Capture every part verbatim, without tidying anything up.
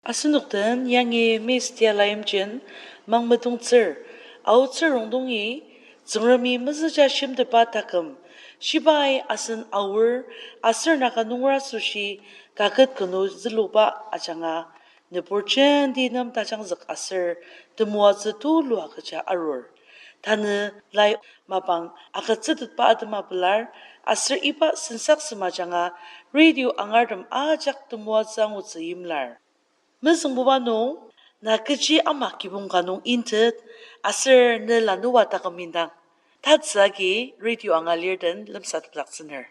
Asenok den yangi Miss Tiala Imchen, Mangmetongtsür, Aotsür Rongdongi, Tsüngremi mezüja shimtetba taküm, shibai asen Aor, aser Naga nunger asoshi, kaket kenu züluba ajanga, nübur jenti nem tajangzük aser temoatsü tulu agüja arur. Tanü lai mapang agütsütetba atema pelar, aser iba sensaksem ajanga radio angartem ajak temoatsü angutsü yimlar. Mezüngbuba nung, na kechi ama kibong ka nung intet, aser ne lanua taküm indang. Tatsü agi radio anga lir den lemsatepdaktsüner.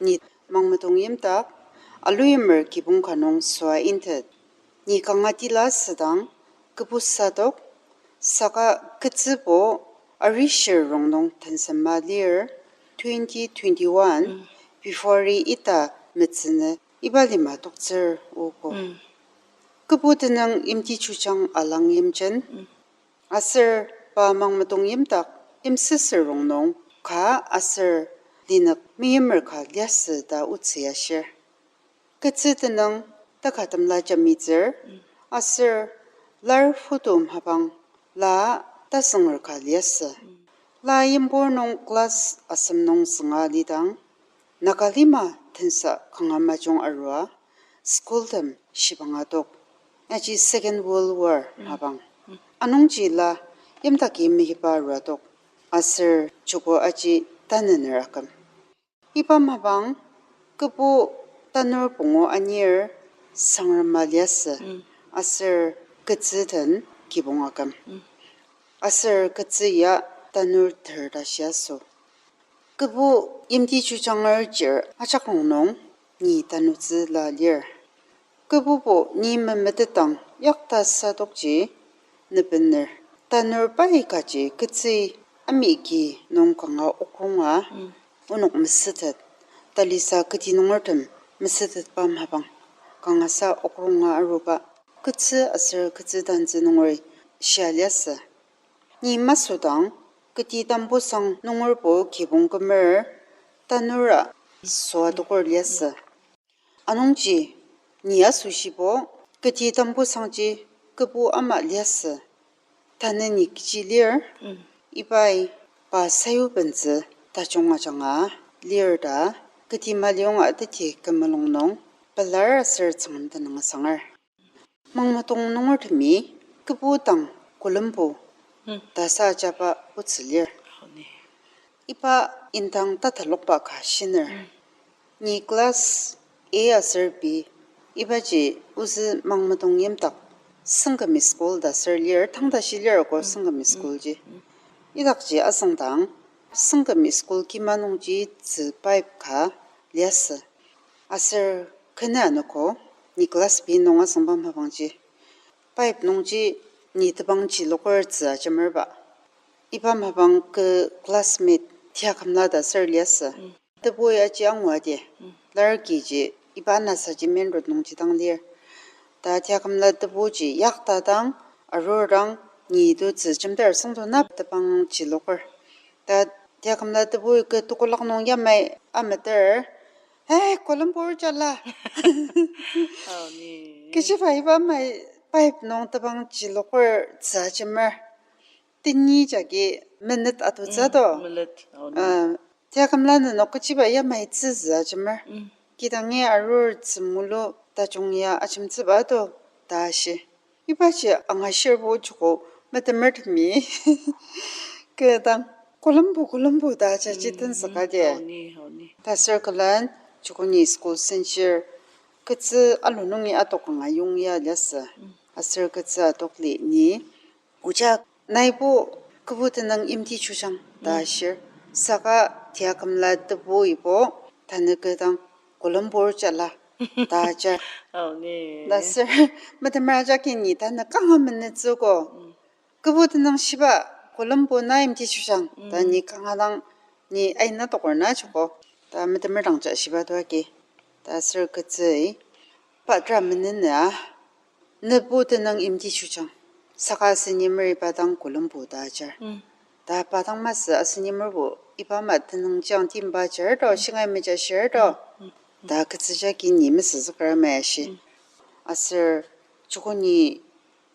Ni Mangmetong yimdak, aluyimer kibong ka nung süa intet. Ni kanga tila südang, kübu sadok, saka ketsübo arishir rongnung tensema lir, twenty twenty-one, February ita metsünü iba lima toktsür ogo. Kübu tenüng Imtichujang Alang Yimchen, aser pa Mangmetong yimdak Imsüsür rongnung ka aser linük meimer ka liasü ta otsü ashir. Ketsü tenüng takatemla jamitsür, aser lar photo mapang la tasünger ka liasü. La yimbur nung class asem nung zünga lidang, Naga lima tensa kanga majung arua, schooltem shibang adok. Aji Second World War mapang. Anungji la yimdaki meyipa arua adok. Aser joko aji tanüner aküm. Iba mapang kübu tanur pungu anir sangrema liasü, aser ketsü den kibong aküm. Aser ketsü ya tanur ter ta shiaso. Kübu Imtichujanger chir ajak rongnung ni tanutsü la lir. Kübubo ni memetetdang yakta sadokji nebener. Tanur pai kaji ketsü amiki nung kanga okronga onok mesütet. Talisa keti nungertem mesütetba mapang kangasa okronga aruba ketsü aser ketsü tantsü nungeri shia liasü. Ni masüdang, keti tambusang nungerbo kibong kümer tanura süa tokur liasü. Anungji, ni asoshibo, keti tambusangji kübu ama liasü. Tanü ni kechi lir, ibai pa sayubentsü tajung ajanga lir ta, keti maliyonga teti kü mulung nung pelar aser Tsüngrem tenüng asanger. Mangmetong nungertemi kübu dang külembo tasa ajaba otsü lir. Iba indang tatalokba ka shiner. Ni class A aser B, ibaji ozü Mangmetong yimdak Sengkümi School ta aser lir, tangtashi lir ko Sengkümi School ji. Idakji asüngdang, Sengkümi School kima nungji tzü pipe ka liasü. Aser kena anogo, ni class B nung asüngba mapangji. Pipe nungji ni tebang chiloker tzü ajemerba. Iba mapang kü classmate Tiakümla ta aser liasü. Tebui aji angua di. Lar kiji iba nasaji main road nungji dang lir. Ta Tiakümla tebuji yakta dang, arur dang, ni tu tzü jemder süngdong na tebang chiloker. Ta Tiakümla tebu kü tekolak nung yamai ameter, Hey, külembo jala. Kechiba iba mai pipe nung tebang chiloker tzü ajemer. Teni jagi minute atutsü to. Tiakümla nenok kechiba yamai tzüzü ajemer. Kidangi arur tzü mulu tajung ya ajemtsüba to, ta shi. Ibaji angashirbo joko metemertemi. Kü dang, külembo, külembo ta ajaji tenzüka di. Taser külen, joko ni school senshir, ketsü alu nungi atok kanga yongya liasü. Aser ketsü atok li ni, oja naibo kübu tenüng Imtichujang ta ashir. Saka Tiakümla tebuibo, tanü kü dang, külembo jala ta ajar. Taser metemer ajaki ni tanü kanga menütsüko. Kübu tenüng shiba, külembo na Imtichujang, ta ni kanga dang ni aina toker na joko. Ta metemer dangja shiba toagi. Taser ketsü, pa tera menenea, nebu tenüng Imtichujang. Saka asen yimer iba dang külembo ta ajar. Ta pa dang masü asen yimerbo iba ama tenüng jang timba ajar to, shingai meja shir to. Ta ketsü jagi ni mesüzüker ama ashi. Aser Joko ni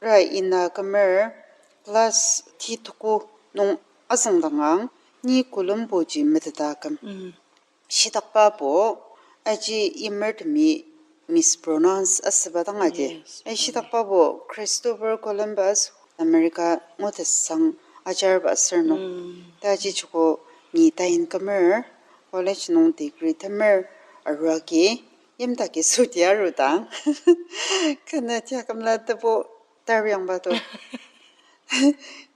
ra ina kümer class ti tuku nung azüngdangang ni Colombo ji meteta küm. Shitakbabo, aji yimertemi mispronounce asüba dang adi. Yes. Ai, shitakbabo Christopher Columbus America ngutesang ajarba aser nung. Taji joko ni tain kümer, college nung degree temer arua agi, yimdaki südi arudang. Kena tia kümla tebu tariangba to.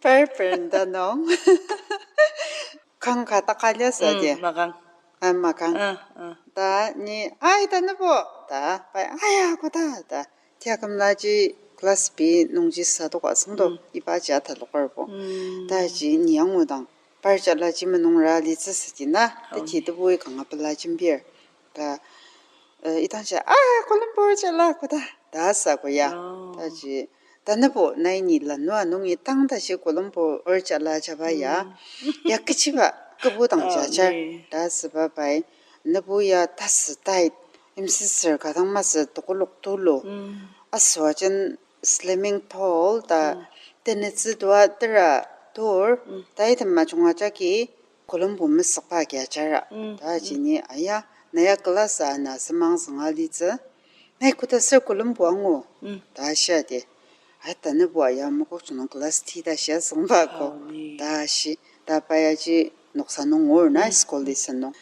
Per perenda nung. Kang ka taka liasü adi. Makang. Ah, makang. Ta ni, ai, tanübo. Ta, pai, aya, koda, ta. Tia kümlaji class B nungji sa toka süngdo, ibaji atalokerbo. Taji ni angudang, par jalaji menungra litsü südi na, teti tebui kanga pela jembir. Ta, eh, idangji, ah, Colombo jala koda, ta sa koya. Taji, tanübo nai ni lanua nungi tang tashi Colombo or jala jaba ya. Ya kechiba, kebu dang jajar, ta süba pai. Nübu ya tasü tai, imsüsür ka dang masü tokolok tulu. Asüajen slimming tall ta, tenetsü tua tera tur, ta item majunga jagi Colombo mesükba agi ajara. Ta jini aya, naya class a na semang zünga litsü. Nai koda sür Colombo angu, ta shia di. Ai, tanübo aya mokokchunung class ti ta shia süngba ko. Ta shi, ta payaji noksa nung ngur na school lesson nung.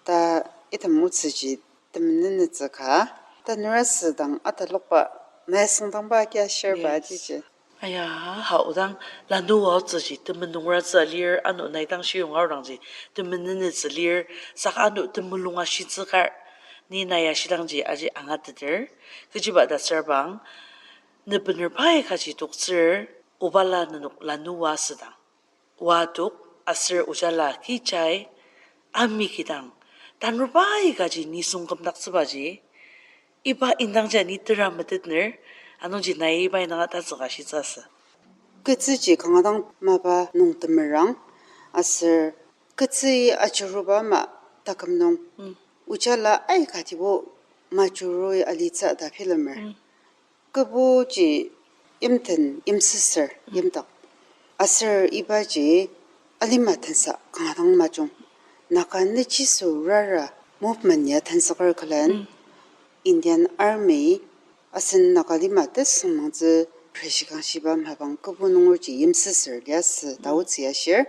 Ta item otsüji temenenetsü ka, tanurasü dang atalokba, mesüngdangba kia shirba tiji. Aya, ha odang lanua otsüji temenungratsü lir, ano nai dang shiyonga odangji temenenetsü lir, saka ano temulung ashitsü kar, ni nai ashidangji aji angateter, kechiba ta sürbang, ne bener pai kaji toktsür, obala nenok lanua asüdang. Oa tok aser ojala kijai ami kidang tanurba aika ji nisung kümdaktsübaji, iba indangji ni tera metetner, anungji nai iba indang atatsüka shitsü asü. Ketsüji kanga dang mapa nung temerang, aser ketsü ajuruba ama taküm nung, ojala aikatibo majurui alitsü ta bilemer. Kübuji yimten yimsüsür yimdak. Aser ibaji alima tensa kanga dang majung. Naga nüchiso rara movement ya tenzüker külen Indian Army asen Naga lima tesüngmangtsü reshikangshiba mapang kübu nungerji yimsüsür liasü ta otsü ashir.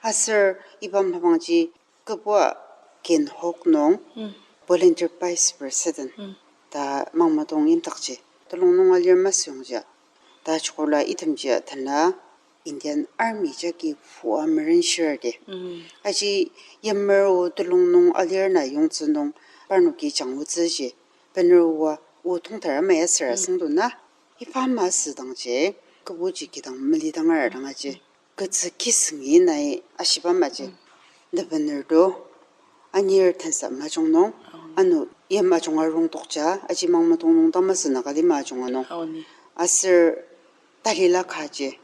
Aser iba mapangji kübua Ken Hawk nung volunteer vice president ta Mangmetong yimdakji telung nung alir masü yongja. Ta chukola itemji atena Indian Army jagi pua merenshir di. Aji yimer o telung nung alir na yongtsü nung parnoki jangotsüji bener oa o tongtar ama ya süra süngdona. Iba ama asüdangji, kübuji kidang melidanger dang aji. Ketsü kisüngi nai ashiba amaji. Nebener to, anir tensa majung nung, ano yim ajunga rongtokja, aji Mangmetong nung tamasü Naga lima ajunga nung. Aser talila kaji,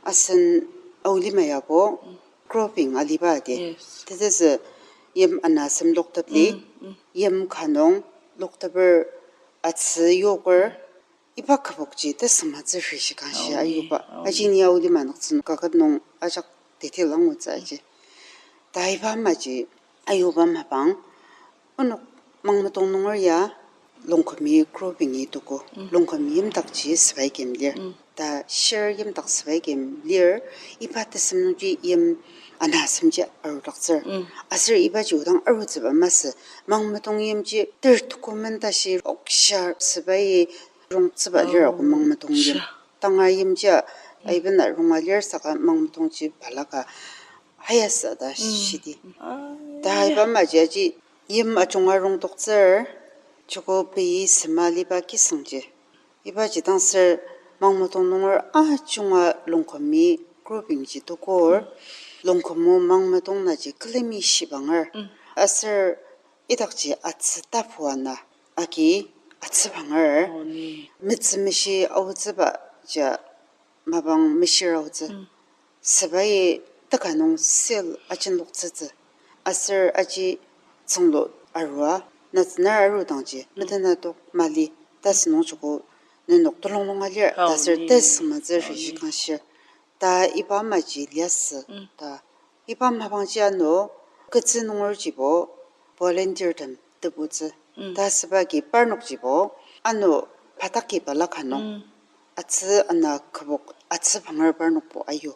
asen Ao lima yabo, cropping aliba adi. Tetezü yim anasem loktepli, yim ka nung lokteper atsü yoker, iba kübokji tesüngmangtsü reshikangshi ayuba. Aji ni Ao lima noktsü nung kaket nung ajak detail angutsü aji. Ta iba amaji ayuba mapang, onok Mangmetong nunger ya Longkhumi cropping-i tuko, Longkhumi yimdakji sepai kim lir. Ta shir yimdak sepai kim lir, iba tesem nungji yim anasemji arudaktsür. Aser ibaji odang arutsüba masü, Mangmetong yimji ter tuko mentashi okshia sepai rongtsüba lir ako Mangmetong yim. Tanga yimji aibena ronga lir saka Mangmetongji balaka hayasa ta shidi. Ta iba amaji aji yim ajunga rongtoktsür, chuko pei sema liba kisüngji. Ibaji dang ser Mangmetong nunger ajunga Longkhumi cropping-ji tukur, Longkhumu Mangmetong naji külemi shibanger. Aser idakji atsü tapu ana agi atsübanger. Metsü meshi aotsüba ja mapang meshir aotsü. Sepai teka nung sale ajenloktsütsü. Aser aji tsünglu arua, natsünar arudangji, metena tok mali, tasü nung joko nenok telung nung alir, ta sür tesüngmangtsü rishi kangshir. Ta iba amaji liasü, ta iba mapangji ano, ketsü nungerjibo volunteer tem tebutsü. Ta süba agi parnokjibo, ano pataki balaka nung, atsü ana kübok atsü panger parnokbo ayu.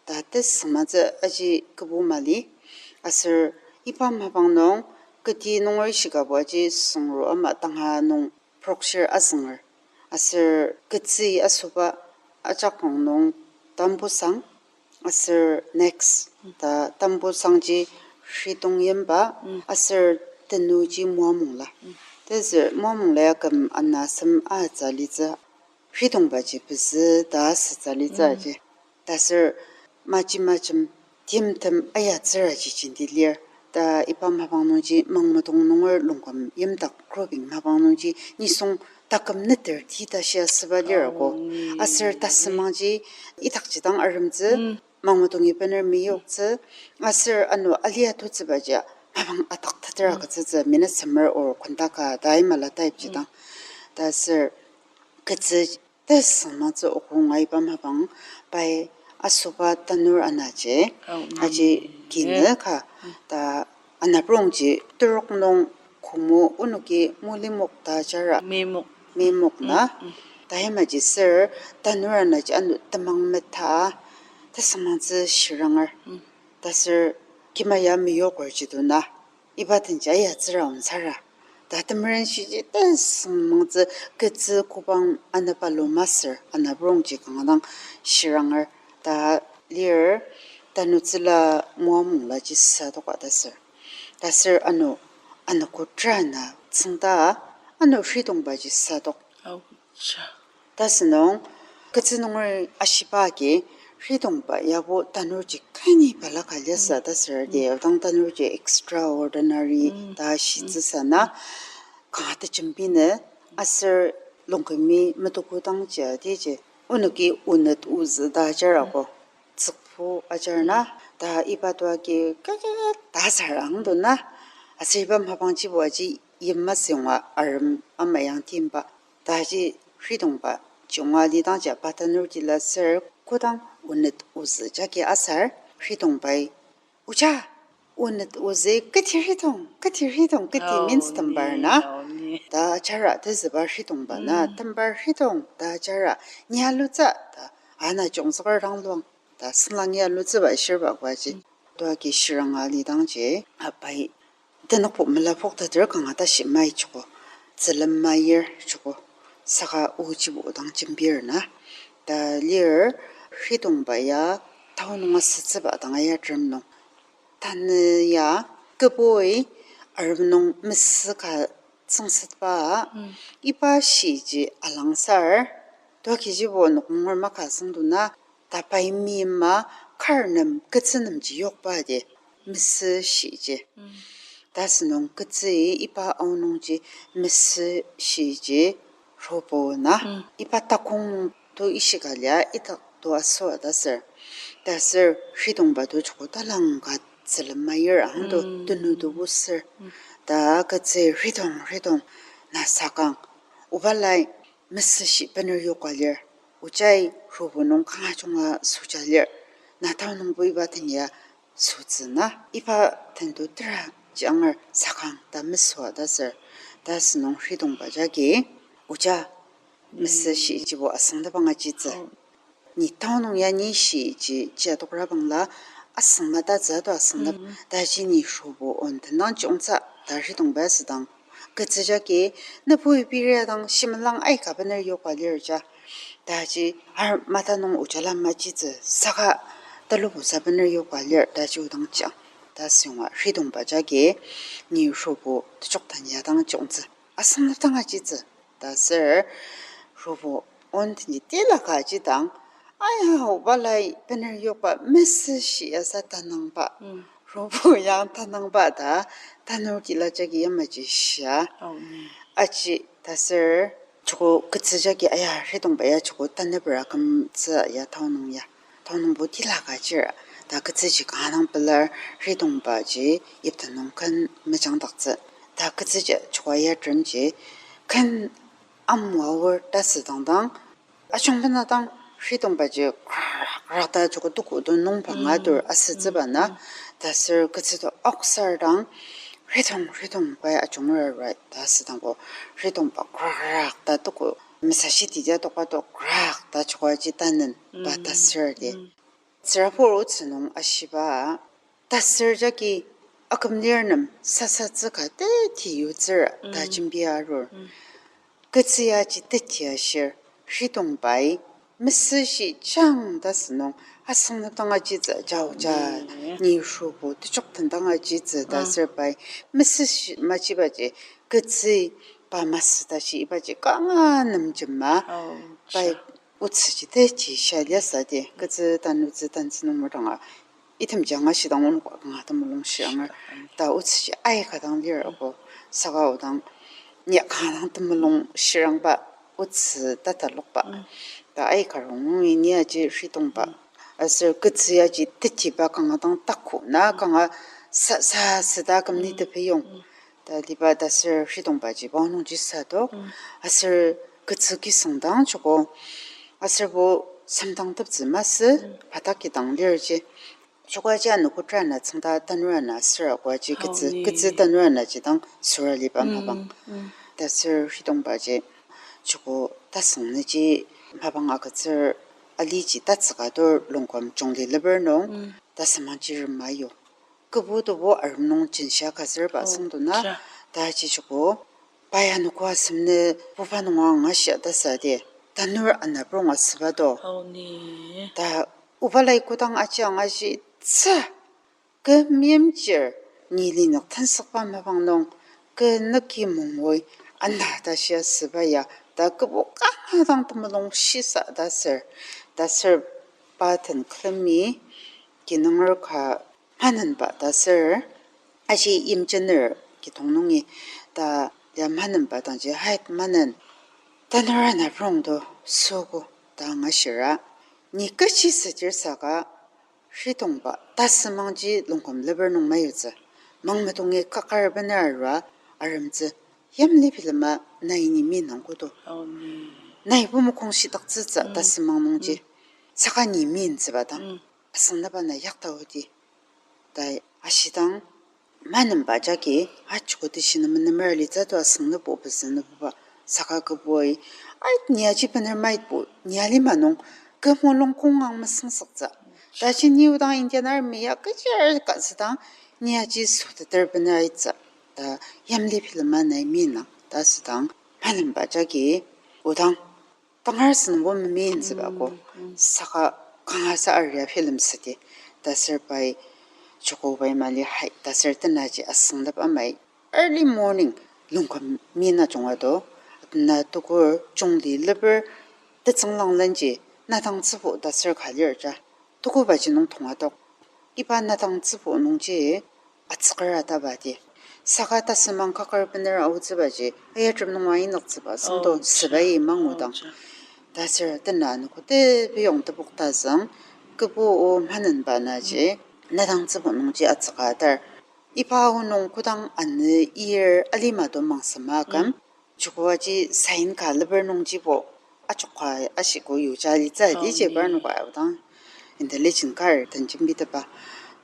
Ta tesüngmangtsü aji kübu mali, aser iba mapang nung keti nunger ishikabo aji süngru ama tanga nung prokshir azünger. Aser ketsü asoba ajak kong nung tambusang, aser next, ta tambusangji shidong yimba, aser tenuji moamongla. Tezü moamongla ya küm ana asem atsü litsü, shidongbaji pezü ta asütsü litsü aji. Ta sür maji majem timtem ayatsüra ji jenti lir. Ta iba mapang nungji Mangmedong nunger Longküm yimdak grouping mapang nungji nisung taküm neter ti ta shia süba lir ako. Aser tasümangji idakji dang aremtsü, Mangmedongi bener meyoktsü, aser ano alia tutsübaji mapang adak tatera kütsütsü, minute semer or kondaka ta imala type ji dang. Ta sür ketsü tesüngmangtsü okrong aiba mapang pai asoba tanur anaji, aji kinü ka, ta anaprongji terok nung kümo onoki molimok ta jara, mimok na, ta imaji sür tanur anaji ano temang meta tesüngmangtsü shiranger. Ta sür kima ya meyoker ji dona, iba tenji ayatsüra onsara. Ta temerenshiji tesüngmangtsü ketsü kübang anaba lumaser, anaprongji kanga dang shiranger. Ta lir, tanutsüla moamonglaji sadok ta sür. Ta sür ano, ano kotra na tsüngda, ano shidongbaji sadok. Ta sünung, ketsü nunger ashiba agi, shidongba yabo tanurji kani balaka liasü ta sür di, odang tanurji extraordinary ta shitsüsa na, kanga tejembinü, aser Longkümi metuku dangji atiji, onoki onet ozü ta ajar ako, tsükpu ajar na, ta iba to agi kaka ta sar angdo na, aser iba mapangjibo aji yima süngwa arem ama yang timba. Taji shidongba junga lidangji pa tanurtila sür kodang onet ozü jagi asar shidongbai, oja, onet ozü keti shidong, keti shidong, keti means tembar na, ta jara tezüba shidongba na, tembar shidong ta jara, ni alutsü ta, ana jungzüker dang luang ta sünglang ya lutsüba shirba kwaji. Tua ki shiranga lidangji, apai tenükbo melapok tater kanga tashi mai joko, tsülem mayir joko, saka ojibo dang jembir na. Ta lir shidongba ya tao nung asütsüba dang aya terem nung. Tanü ya kebui arem nung mesü ka tsüngsetba, iba shiji alangsar, tua kijibo nokmonger maka süngduna, ta pai mima kar nem ketsü nemji yokba di, mesü shiji. Ta sünung ketsü iba aonungji mesü shiji robo na, iba takong nung to ishika lia idak to asüa ta sür. Ta sür shidongba to joko talangka tsülem mayir ahang to tenu to bu sür. Ta ketsü shidong shidong na sakang, oba lai mesü shi bener yoka lir. Ojai robo nung kanga junga süja lir. Na tao nungbo iba tenya sütsü na. Iba tento tera janger sakang ta mesüa ta sür. Ta sünung shidongba jagi, oja, mesü shijibo asüngdaba ngajitsü. Ni tao nung ya ni shiji jia tokrabangla asüngma ta tsü to asüngdaba. Taji ni robo on tenang jungtsü ta shidongba asüdang. Ketsü jagi, nübui piri adang shimelang aika bener yoka lir ja. Taji ar mata nung ojala majitsü saka talubusa bener yoka lir taji odang jang. Ta süngwa shidongba jagi, ni robo tejok tanya dang jungtsü asüngdaba ngajitsü. Ta sür robo on tenji tila ka jidang, aya, oba lai bener yokba mesü shi asa tanangba. Robo yang tanangba ta, tanur kila jagi yamaji shia. Aji ta sür joko ketsü jagi aya shidongba ya joko tanepera kümtsü ya tao nung ya. Tao nungbo tila ka jir. Ta ketsüji kanga dang pelar shidongbaji yipta nung ken mejangdaktsü. Ta ketsüji joko ya teremji ken Amu aor ta südangdang, ajungpena dang ridongbaji krak krak ta joko tuku to nung panga tur asütsüba na, ta sür ketsü to oksar dang, ridong, ridong pai ajunger right ta südangbo, ridongba krak krak ta tuku, mesashiti ja tokba to krak ta joko aji tanen, pa ta sür di. Tsürabur otsü nung ashiba, ta sür jagi aküm lir nem sasatsü ka teti yutsür ta jembi arur. Ketsü aji teti ashir, ridong pai, mesüshi jang ta sünung, asüngdang ajitsü, jaoja, ni shubo, tejok tendang ajitsü, ta sür pai, mesüshi majibaji, ketsü pa masü tashi ibaji kanga nemjema, pai otsüji teti shia liasü di, ketsü tanutsü tantsü nung mudanga. Itemji angashidang onok kanga temulung shiranger. Ta otsüji aika dang lir ako. Saka odang ni kanga dang temulung shirangba otsü tatalokba. Ta aika rongnungi ni aji ridongba. Aser ketsü aji tetiba kanga dang taku na kanga sa, sa, süda kümni tepeyong. Ta liba ta sür ridongbaji pa nungji sadok. Aser ketsü kisüngdang joko. Aser bo semdang teptsü masü, pa ta kidang lirji. Joko aji anogo trana tsüngda tanurana sür ako aji ketsü, ketsü tanurana ji dang sür aliba mapang. Ta sür ridongbaji, joko tasüng nüji mapang agütsür aliji tatsüka tur longküm jungli leper nung, tasümangji rema yo. Kübu tubo arem nung jenshia kazürba süngdona, ta ji joko, pai anogo asem nü buba nunga angashia ta sa di, tanur anaprong asüba do. Ta oba lai kodang aji angashi tsü, kü meimchir ni linük tensükba mapang nung, kü nüki mongoi ana ta shia süba ya, ta kübo kanga dang temulung shisa ta sür, ta sür pa den külemi, kinunger ka manenba ta sür, aji yimjener kidong nungi, ta ya manenba dangji, hai manen, tanur anaprong do süogo ta angashira, ni kechi südir saka, ridongba tasümangji longküm leper nung mayutsü, mangmetongi kakar bener arua aremtsü, yimli bilema nai ni minang kodo. Nai bo mokong shidaktsütsü tasümang nungji, saka ni mintsüba dang, asüngnaba na yakta odi. Tai ashidang, manenba jagi, ajoko teshi nemenemer alitsü to asüng nübo pezü nübuba, saka küboi, ai, ni aji bener maitbo, ni alima nung, kü mulung kongang mesüngsüktsü. Taji ni odang Indian Army ya kechir ka südang, ni aji soteter bener aitsü. Ta yimli bilema nai minang, ta südang, manenba jagi, odang tangar sünbo memintsüba ko, saka kangasa aria film südi, ta sür pai, joko pai mali hai, ta sür tenaji asünglep amai, early morning, lungka mina junga do, atena tukur jungli leper, tetsünglang lenji, nadang tsübo ta sür ka lir ja, tukubaji nung tonga tok. Iba nadang tsübo nungji, atsüker ataba di. Saka tasümang kakar bener aotsübaji, ayatrem nung ainüktsüba süngdo sübai mangudang. Ta sür tena anogo tebiyong tepok tazüng, kübu o manenba naji, nadang tsübo nungji atsüka atar. Iba o nung kodang anü ir alima do mangsema aküm, joko aji sign ka leper nungjibo, ajoka ashiko yuja alitsü di ji parnoka aodang, intelligent kar den jembiteba.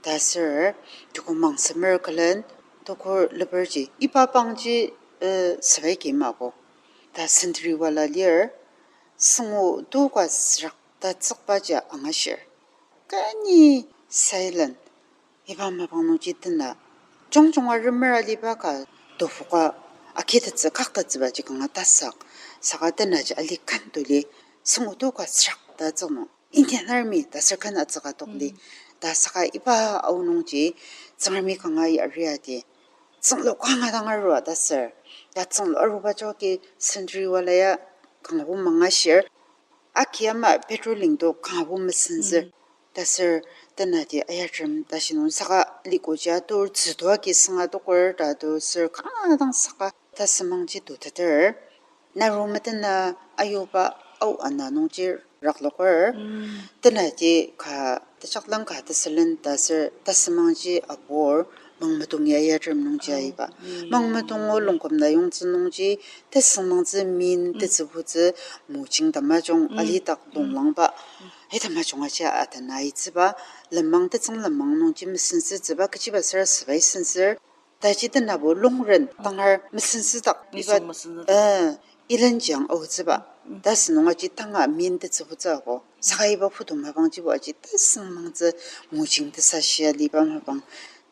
Ta sür, joko mangsemer külen, tukur leperji, iba pangji, eh, sübai ki mako. Ta sentry wala lir, süngo tuka sürak ta tsükbaji angashir. Kani silent. Iba mapang nungji tena, jongjong aremer aliba ka tofoka akitettsü kaktettsübaji kanga tasak, saka tenaji ali kan tuli, süngo tuka sürak ta tsüknung, Indian Army ta sür kan atsüka tokli, ta saka iba aonungji, Tsüngremi kanga yari adi, tsünglu kanga dang arua ta sür, ta tsünglu aruba joki sentry wala ya kangabo mangashir, aki ama patrolling to kangabo mesenzür. Ta sür tenati ayatrem tashi nung saka likoji atur tsüto agi sünga toker ta to sür kanga dang saka tasümangji toteter. Naru metena ayuba au ana nungji rakloker. Tenati ka tejaklang ka tesülen ta sür tasümangji apor Mangmetongi ayatrem nungji aiba. Mangmetongo longkümna yongtsü nungji, tesüngmangtsü min tetsübutsü mojing tamajung alidak longlangba. Item ajung aji atena aitsüba, lenmang tetsüng lenmang nungji mesensütsüba, kechiba süra sepai sensür. Taji tenabo longren tangar mesensüdak iba, eh, ilenjiang aotsüba. Ta sünung aji tanga min tetsübutsü ako. Saka iba photo mapangjibo aji tesüngmangtsü mojing tesashia liba mapang.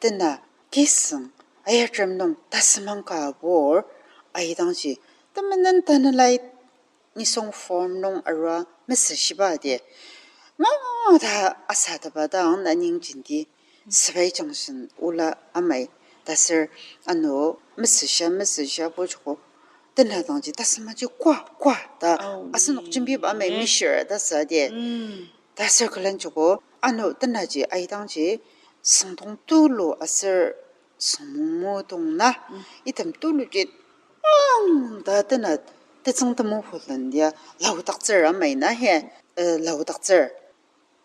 Tena kisüng ayatrem nung tasümang ka abur aidangji temenen tanelai nisung form nung arua mesüshiba adi. Nga ta asateba dang na ningjendi sepai junction ola amai. Taser ano mesüsha, mesüsha bo joko. Tena dangji tasümaji kwa, kwa ta asenok jembiba amai mishir ta sa adi. Taser külen joko ano tenaji aidangji süngdong tulu aser süngmung mudong na item tuluji ang ta tena tetsüng temopulen ya laodaktsür amai na he, eh, laodaktsür.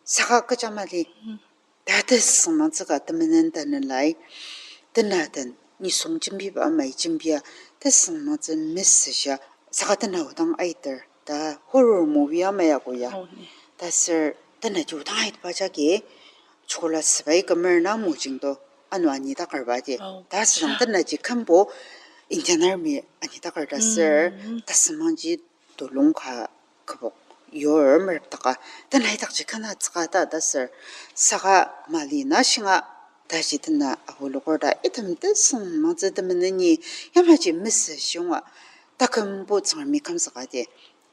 Saka kecha mali. Ta tesüngmangtsü ka temenen tanelai. Tena den nisung jembiba amai jembia. Tesüngmangtsü mesüsha. Saka tena odang aiter. Ta horror movie amai ako ya. Taser tenaji odang aitba jagi. Chokola sepai kümer na mojing to ano anitakerba di. Ta südang tenaji kümbo Indian Army anitaker ta ser tasümangji tulung ka kübok yur merepdaka. Tenai dakji kena tsüka ta ta ser saka mali na shinga taji tena aboloker ta item tesüngmangtsü temeneni yamaji mesüshunga takümbo Tsüngremi kümzüka di.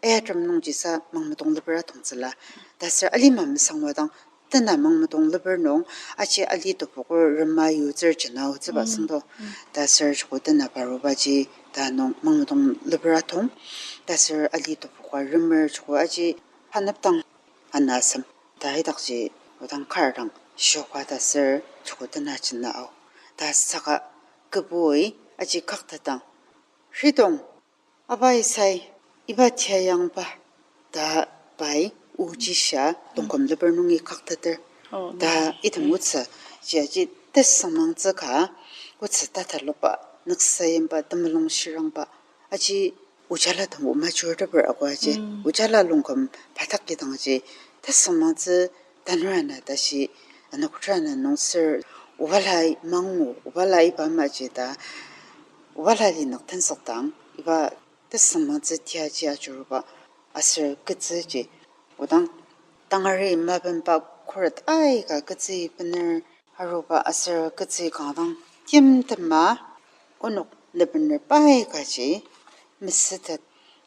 Ayatrem nungjisa Mangmetong leper atongtsüla. Taser alima mesangwa dang tena Mangmetong leper nung aji ali tepoker rema yutsür jena aotsüba süngdo. Taser joko tena parubaji ta nung Mangmetong leper atong. Taser ali tepoka remer joko aji panepdang anasem. Ta idakji odang kar dang shoka taser joko tena jena ao. Ta saka kübui aji kaktetang. Ridong, abai sai, iba tia yangba, ta pai, oji shia, longküm leper nungi kakteter. Ta item otsü, ji aji tesüngmangtsü ka, otsü tatalokba, nüksa yimba, temulung shirangba, aji ojala dang o majurteper ako aji, ojala longküm patak kidang aji, tesüngmangtsü tanurana tashi, anokutrana nung ser, obala mangu, obala iba maji ta, obala linük tensükdang, iba tesüngmangtsü tiaji ajuruba aser ketsüji, odang tangari mabenba khuret aika ketsü bener aruba aser ketsü kanga dang timtema onok lebener pai kaji mesütet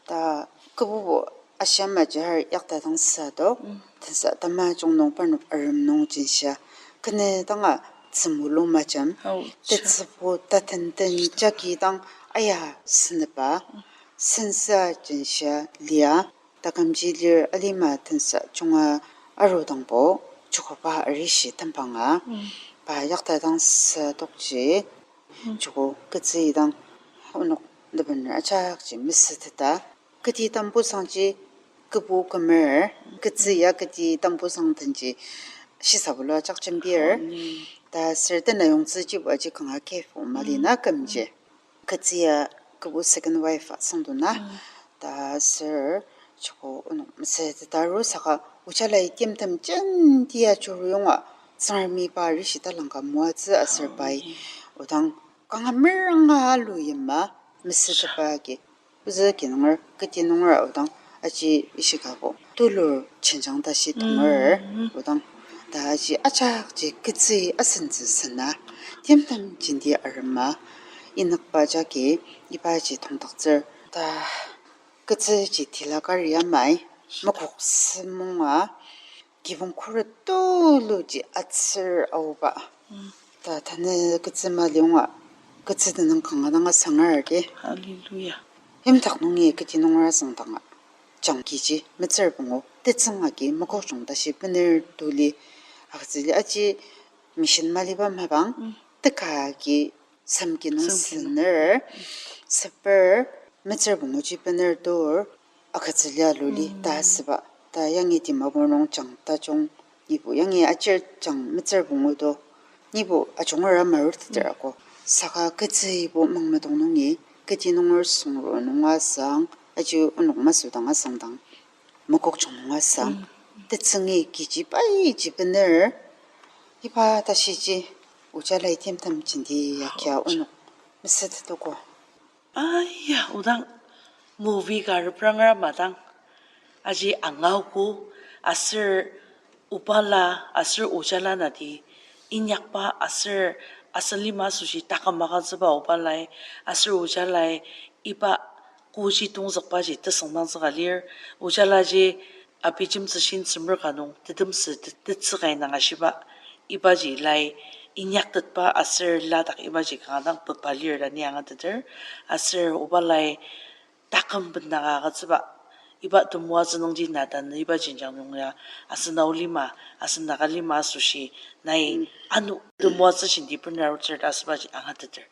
ta kübubu ashamaji har yaktadang südok tensa tamajung nung parnok arem nung jinshia kene danga tsümulu majam tetsübu tatenten jagi dang aya seneba sensa jinshia lia takümji lir alima tensa junga arudangbo, jokoba arishi tembanga, pa yaktadang südokji, joko ketsü idang onok lebener ajakji mesüteta, keti tambusangji kübu kümer, ketsü ya keti tambusang tenji, shisabulu ajak jembir, ta ser tena yongtsüjibo aji kanga kefu mali na kümji. Ketsü ya kübu second wife asüngdona, ta ser joko onok mesüteta aru saka ojala itimtem jenti ajuru yonga, Tsüngremi pa arishi talangka moatsü aser pai, odang kanga meranga alu yima mesütepa agi, ozü ki nunger, keti nunger odang, aji ishikabo tulur jenjang tashi tonger, odang, ta aji ajakji ketsü asentsü sena, timtem jenti arema, inükba jagi, ibaji tongdaktsür, ta ketsüji tila kari amai, makok semonga, kibong khuret tuluji atsür aoba. Ta tanü ketsü malionga, ketsü tenüng kanga dang asangar di. Hallelujah. Yimdak nungi keti nunger asüngdanga, jangkiji metsür pungu tetsüng agi makokjung tashi bener tuli, agütsüli aji mission maliba mapang, teka agi semki nung sener, seper metsür punguji bener tur, agütsüli aluli ta asüba, ta yangi Dimapur nung jang tajung, ibo yangi ajir jang metsür pungu to, Nibo ajunga maruteter ako. Saka ketsübo mangmedong nungi, keti nunger süngro nunga sang, aji onok masü dang asüngdang, mokokchung nunga sang, tetsüngi kechi paiji bener, iba tashiji, ojala itemtem jenti yakia onok mesütetoko. Aya, odang movie ka reprangera madang, aji angaogo, aser obala, aser ojala nati inyakba, aser asen lima asoshi taküm agütsüba obalai, aser ojalai iba koji tongzükbaji tesüngmangzüka lir, ojalaji abijemtsü shin semer ka nung tetemsü te-, tetsüka inang ashiba, ibaji lai inyaktetba aser ladak ibaji kanga dang peba lir ta ni angateter, aser obalai taküm bendanga agütsüba, iba temoatsü nungji na tanü iba jenjang nung ya, asen Ao lima, asen Naga lima asoshi, nai ano temoatsü jenti bener arutsür ta asübaji angateter.